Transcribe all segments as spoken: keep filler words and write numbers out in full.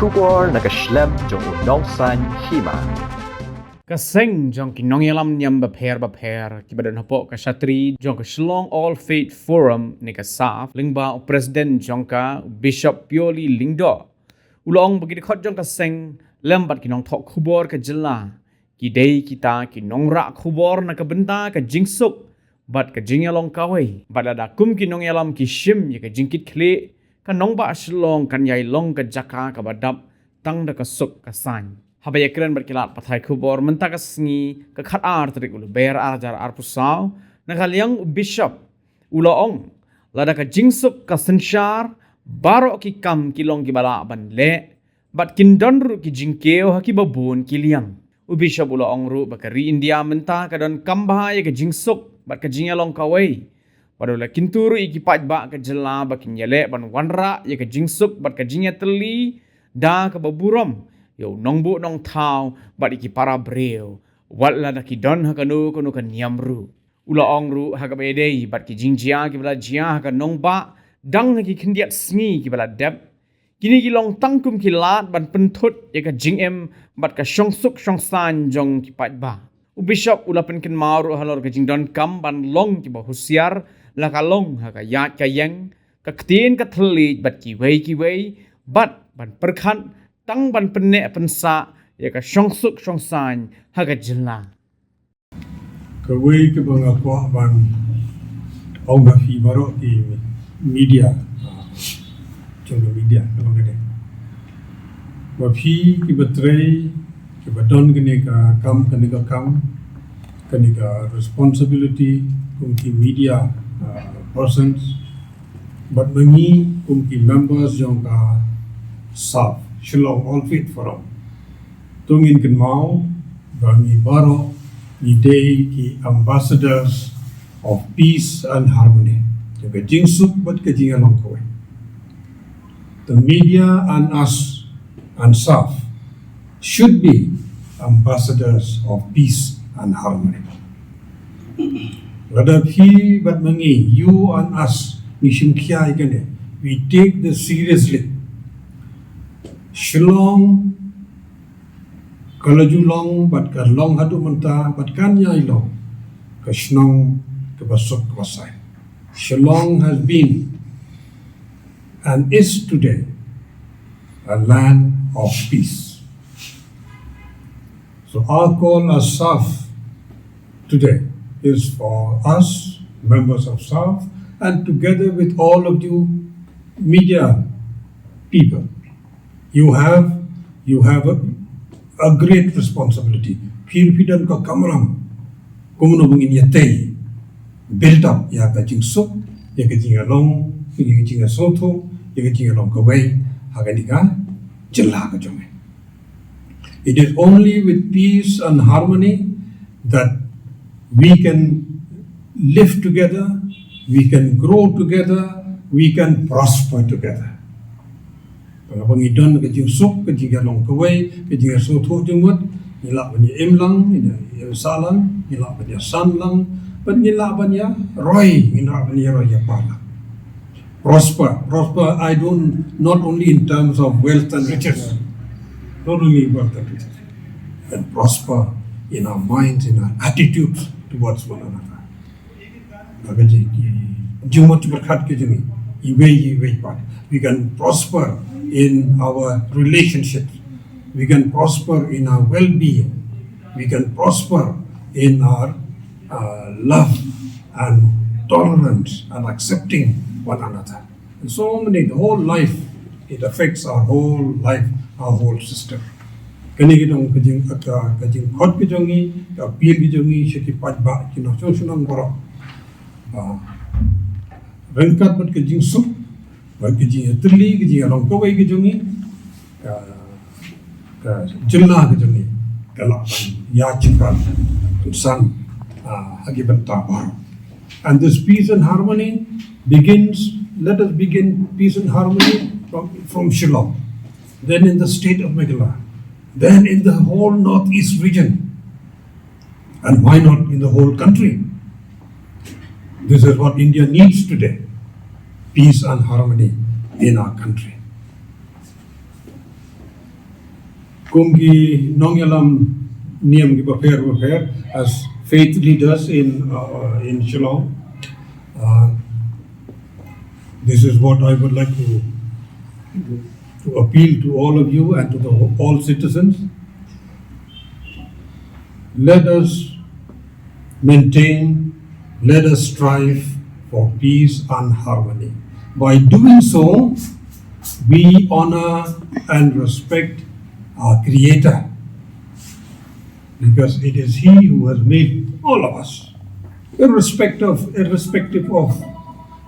Khubor na ka shlem jong u nongsaiñ hima. Ka seng jong ki nongïalam niam bapher bapher kiba don hapoh ka shatri jong ka Shillong All Faith Forum ne ka SAF, lyngba u president jong ka, Bishop Pioli Lyngdoh, u la ong ba ki dkhot jong ka seng lem bad ki nongthoh khubor ka jylla ki dei kita ki nongrah khubor na ka bynta ka jingsuk bad ka jingïalong kawei, bad lada kum ki nongïalam ki shim ïa ka jingkitkhlieh, ka nongbah Shillong kan ïai long ka jaka kaba dap tang da ka suk ka saiñ. Haba ïakren bad ki lad pathai khubor mynta ka sngi, ka khatar tarik u Lber ar hajar arphew saw, na ka liang u Bishop u la ong, lada ka jingsuk ka synshar, baroh ki kam ki long kiba lah ban leh, bad kin don ruh ki jingkiew ha kiba bun ki liang. U Bishop u la ong ruh ba ka ri India mynta ka donkam bha ïa ka jingsuk bad ka jingïalong kawei. Bad u la kyntu ruh ïa ki paidbah ka jylla ba kin ïaleh ban wanrah ïa ka jingsuk bad ka jingïatylli da kaba burom ïa u nongbuh nongthaw bad ïa ki para briew, wat lada ki don ha kano kano ka niam ruh. U la ong ruh, ha kaba ïadei bad ki jingjia kiba la jia ha ka nongbah dang ha ki khyndiat sngi kiba la dep, kine ki long tang kum ki lad ban pynthut ïa ka jingim bad ka shongsuk shongsaiñ jong ki paidbah. U Bishop u la pynkynmaw ruh halor ka jingdonkam ban long kiba husiar, la ka long ha ka ïaid ka ïeng, ka ktien ka thylliej bad kiwei kiwei, bad ban pyrkhat tang ban pynneh pynsah ïa ka shongsuk shongsaiñ ha ka jylla. Kawei kaba nga kwah ban ong ha phi baroh ki media, ah, jong ka media, ka long kane. Ba phi kiba trei, kiba don kane ka kam, kane ka kam, kane ka responsibility kum ki media, ah, persons, bad ma ngi kum ki members jong ka SAF, Shillong All Faith Forum. To ngin kynmaw ba ngi baroh ngi dei ki ambassadors of peace and harmony. Ka jingsuk bad ka jingïalong kawei. The media and us and SAF should be ambassadors of peace and harmony. Lada phi bad ma ngi, you and us, ngi shim khia ïa kane, we take this seriously. Shillong ka la ju long, bad ka long haduh mynta, bad kan ïai long ka shnong kaba suk kaba saiñ. Shillong has been and is today a land of peace. So our call as SAF today is for us, members of SAF, and together with all of you media people, you have, you have a, a great responsibility. Phi ruh phi don ka kamram kumno ba ngin ïatei, build up ïa ka jingsuk, ïa ka jingïalong, ïa ka jingïasngewthuh, ïa ka jingïalong kawei ha kane ka jylla ka jong ngi. It is only with peace and harmony that we can live together, we can grow together, we can prosper together. Lada ngi don ka jingsuk, ka jingïalong kawei, ka jingïasngewthuh jingmut, ngi lah ban ïa im lang, ngi lah ban ïa sah lang, ngi lah ban ïa san lang, bad ngi lah ban ïa roi, ngi lah ban ïa roi ïa par lang. Prosper, prosper, I don't, not only in terms of wealth and riches, not only wealth and riches, and prosper in our minds, in our attitudes towards one another. Ka jing, jingmut jingpyrkhat ka jong ngi, iwei iwei pat. We can prosper in our relationships. We can prosper in our well-being. We can prosper in our, uh, love and tolerance and accepting one another. And so many, the whole life, it affects our whole life, our whole system. Kane ka dei ka jing, ka, ka jingkhot ka jong ngi, ka appeal ka jong ngi sha ki paidbah, ki nongshong shnong baroh. Ah, ryngkat bad ka jingsuk, bad ka jingïatylli, ka jingïalong kawei ka jong ngi, ka, ka jylla ka jong ngi ka lah ban ïa jingkyrkhu, kongsan, ah, ha ki bynta baroh. And this peace and harmony begins, let us begin peace and harmony from, from Shillong, then in the state of Meghalaya, then in the whole northeast region, and why not in the whole country? This is what India needs today, peace and harmony in our country. Kum ki nongïalam niam ki bapher bapher, as faith leaders in, uh, in Shillong, uh, this is what I would like to, to appeal to all of you and to the all citizens. Let us maintain, let us strive for peace and harmony. By doing so, we honor and respect our Creator, because it is He who has made all of us, irrespective of, irrespective of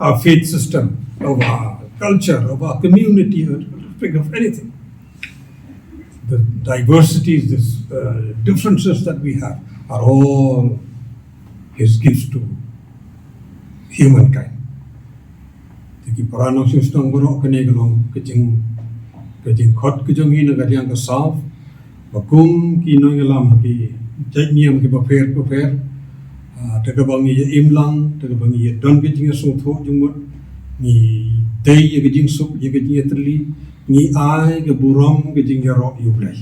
our faith system, of our culture, of our community, irrespective of anything. The diversities, these, uh, differences that we have are all His gifts to humankind. Te ki para nongshong shnong baroh, kane ka long ka jing, ka jingkhot ka jong ngi na ka liang ka SAFF, ba kum ki nongïalam ki jait niam ki bapher bapher, ah, te kaba ngi ïa im lang, te kaba ngi ïa don ka jingïasngewthuh jingmut, ngi dei ïa ka jingsuk, ïa ka jingïatylli, ngi ai ka burom ka jingïaroh ïa U Blei.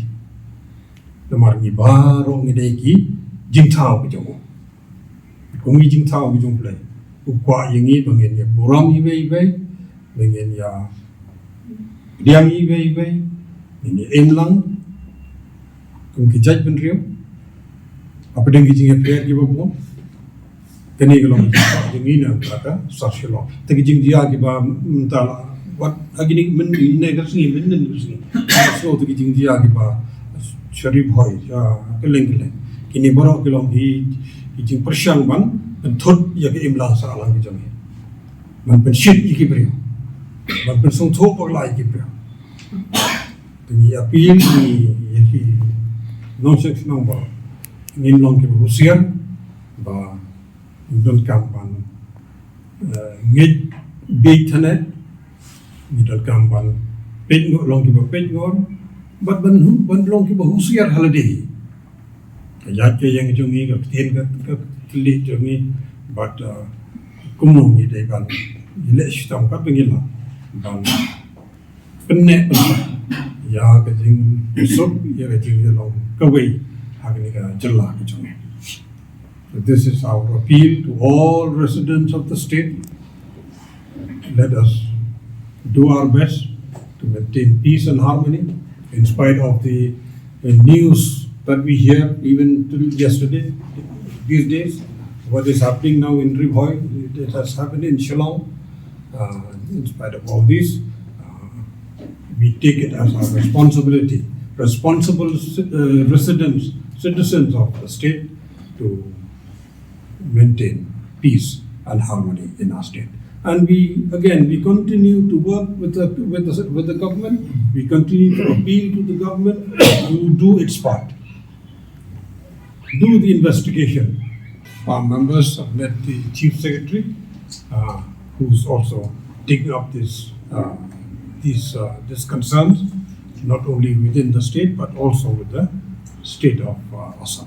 Namar ngi baroh ngi dei ki jingthaw ka jong U. Kum ngi jingthaw ka jong U Blei, U kwah ïa ngi ba ngin ïa burom iwei iwei, ba ngin ïa pdiang iwei iwei, ngin ïa im lang kum ki jaitbynriew, hapdeng ki jingïapher kiba bun. Kane ka long ka jingkwah jong ngi na ka SAFF Shillong. Te ki jingjia kiba mynta la, wat ha kine mynne ka sngi, mynne ka sngi, sngewthuh ki jingjia kiba sha Ri Bhoi, sha kylleng kylleng. Kine baroh ki long ki, ki jingpyrshang ban pynthut ïa ka imlang sahlang ka jong ngi, ban pynshit ïa ki briew, ban pynsngewthuh bakla ïa ki briew. Te ngi appeal, ngi ïa ki nongshong shnong ba ngin long kiba husiar, ba ngin donkam ban, eh, ngeit bieit thaneh, ngin donkam ban peit ngor, long kiba peit ngor, bad ban hu-, ban long kiba husiar ha lade. Ka ïaid ka ïeng jong ngi, ka ktien ka, ka kylli jong ngi, bad, eh, kumno ngi dei ban ïaleh shitom katba ngi lah ban pynneh pynsah ïa ka jingsuk, ïa ka jingïalong kawei ha kane ka jylla ka jong ngi. So this is our appeal to all residents of the state. Let us do our best to maintain peace and harmony in spite of the, the news that we hear even till yesterday, these days. What is happening now in Ri Bhoi, it has happened in Shillong. Uh, in spite of all this, uh, we take it as our responsibility, responsible ci-, uh, residents, citizens of the state, to maintain peace and harmony in our state. And we, again, we continue to work with the, with the, with the government. We continue to appeal to the government to do its part, do the investigation. Our members have met the Chief Secretary, uh, who's also taking up this, uh, these, uh, these concerns, not only within the state, but also with the state of, uh, Assam.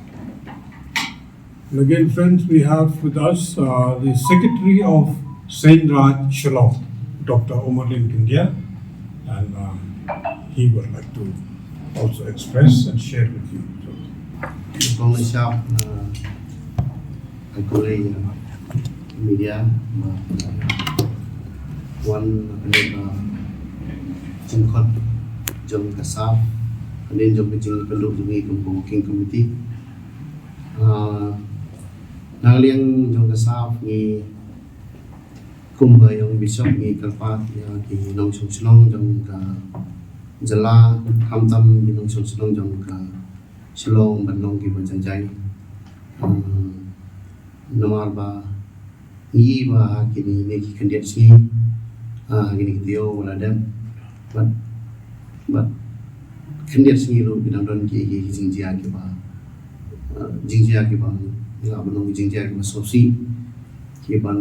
And again, friends, we have with us, uh, the Secretary of Seinraij Shillong, Doctor Omarlin Kyndia, and, uh, he would like to also express and share with you. So, kong shap, uh, ai kulei, uh, media, uh, wan, uh, jingkhot jong ka SAFF, and then jong ka jingpynduh jong ngi kum ka working committee. Ah, na liang jong ka SAFF ngi kum ba ïong Bishop ngi kyrpad ïa ki nongshong shnong jong ka jylla, khamtam ki nongshong shnong jong ka Shillong ban long kiba jai jai. Ah, namar ba ngi ba kine ne ki khyndiat sngi, ah, kine ki taïew ba la dep. Bad, bad khyndiat sngi ruh ki dang don ki, ki, ki jingjia kiba, ah, jingjia kiba, ngi lah ban ong ki jingjia kiba sngewsih, kiban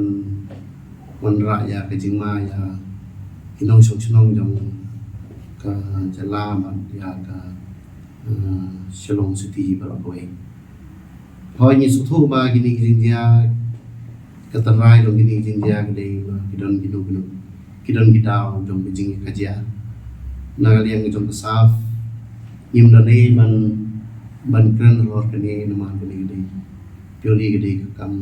wanrah ïa ka jingma ïa ki nongshong shnong jong ka jylla bad ïa ka, ah, Shillong City baroh kawei. Hooid, ngi sngewthuh ba kine ki jingjia, ka tynrai jong kine ki jingjia ka dei ba ki don kino kino, ki don ki daw jong ka jingïakajia. Na ka liang jong ka SAFF, Ngim don ei ban, ban kren halor kane namar kane ka dei purely ka dei ka kam,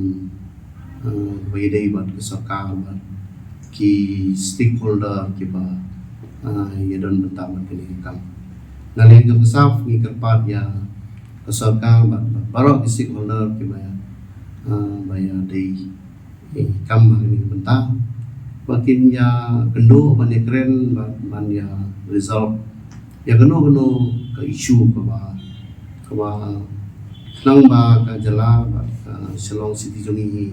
eh, ba ïadei bad ka sorkar bad ki stakeholder kiba, eh, ïadon bynta bad kane ka kam. Na liang jong ka SAFF ngi kyrpad ïa ka sorkar bad, bad baroh ki stakeholder kiba, eh, ba ïadei, eh, kam ha kane ka bynta ba kin ïa kynduh ban ïa kren bad ban ïa resolve ïa kano kano ka issue kaba, kaba khnang ba ka jylla bad ka Shillong City jong ngi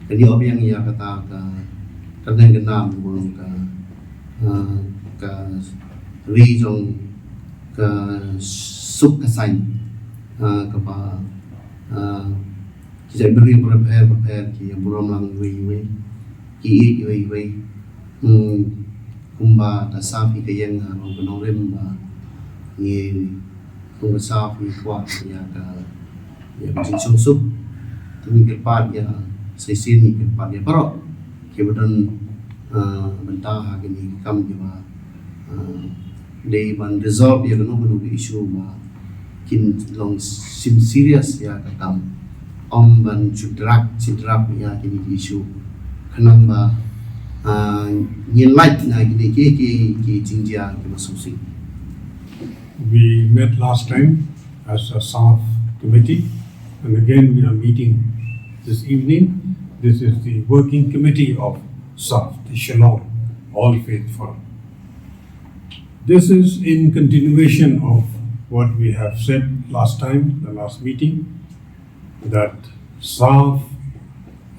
kan ïoh biang ïa kata ka, ka kyrdan ka nam ka, eh, ka ri jong ka suk ka saiñ, eh, kaba, eh, ki jaitbynriew bapher bapher ki ïa burom lang iwei iwei, ki ïeit iwei iwei. Hmm, kumba ka SAFF hi ka ïeng ha long ka nongrim ba ngi kum ka SAFF ngi kwah ïa ka, ïa ka jingsuk. Te ngi kyrpad ïa sa shisien, ngi kyrpad ïa baroh kiba don, eh, bynta ha kine ki kam kiba, eh, dei ban resolve ïa kano kano ka issue ba kin long sim serious ïa ka kam. Ym ban shu drag, shu drag ïa kine ki issue. Khnang ba, ah, ngin lait na kine ki, ki, ki jingjia kiba sngewsih. We met last time as a SAFF committee, and again we are meeting this evening. This is the working committee of SAFF, the Shillong All Faith Forum. This is in continuation of what we have said last time, the last meeting, that SAFF,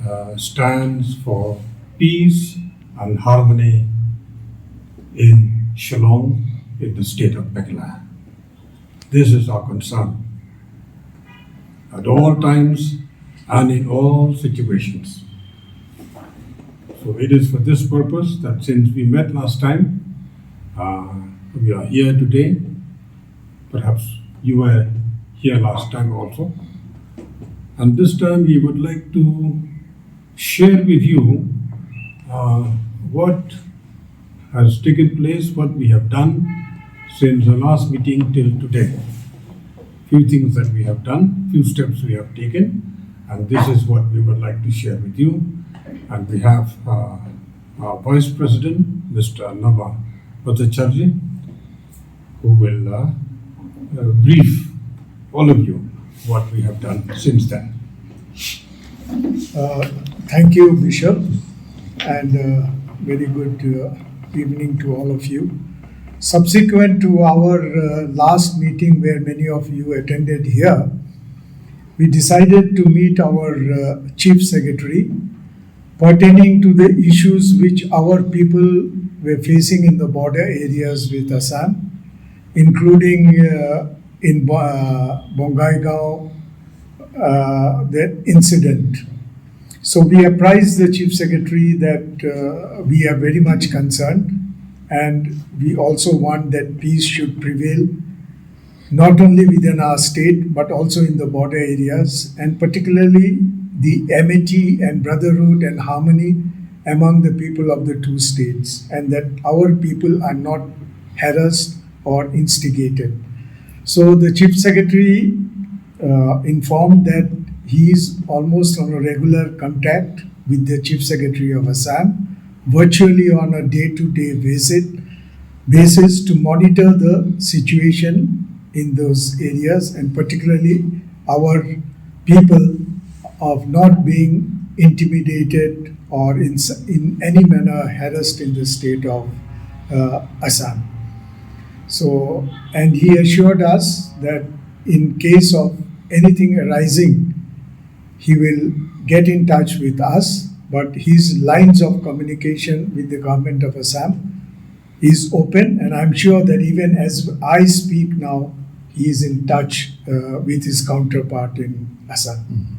uh, stands for peace and harmony in Shillong, in the state of Meghalaya. This is our concern at all times and in all situations. So it is for this purpose that since we met last time, uh, we are here today. Perhaps you were here last time also. And this time we would like to share with you, uh, what has taken place, what we have done since the last meeting till today. Few things that we have done, few steps we have taken, and this is what we would like to share with you. And we have, uh, our Vice President, Mister Nava Bhattacharjee, who will, uh, uh, brief all of you what we have done since then. Uh, thank you, Bishop, and, uh, very good, uh, evening to all of you. Subsequent to our, uh, last meeting, where many of you attended here, we decided to meet our, uh, Chief Secretary pertaining to the issues which our people were facing in the border areas with Assam, including, uh, in Bo-, uh, Bongaigaon, uh, that incident. So we apprised the Chief Secretary that, uh, we are very much concerned, and we also want that peace should prevail, not only within our state, but also in the border areas, and particularly the amity and brotherhood and harmony among the people of the two states, and that our people are not harassed or instigated. So the Chief Secretary, uh, informed that he is almost on a regular contact with the Chief Secretary of Assam, virtually on a day-to-day visit, basis to monitor the situation in those areas, and particularly our people of not being intimidated or in s-, in any manner harassed in the state of, uh, Assam. So, and he assured us that in case of anything arising, he will get in touch with us, but his lines of communication with the government of Assam is open, and I'm sure that even as I speak now, he is in touch, uh, with his counterpart in Assam.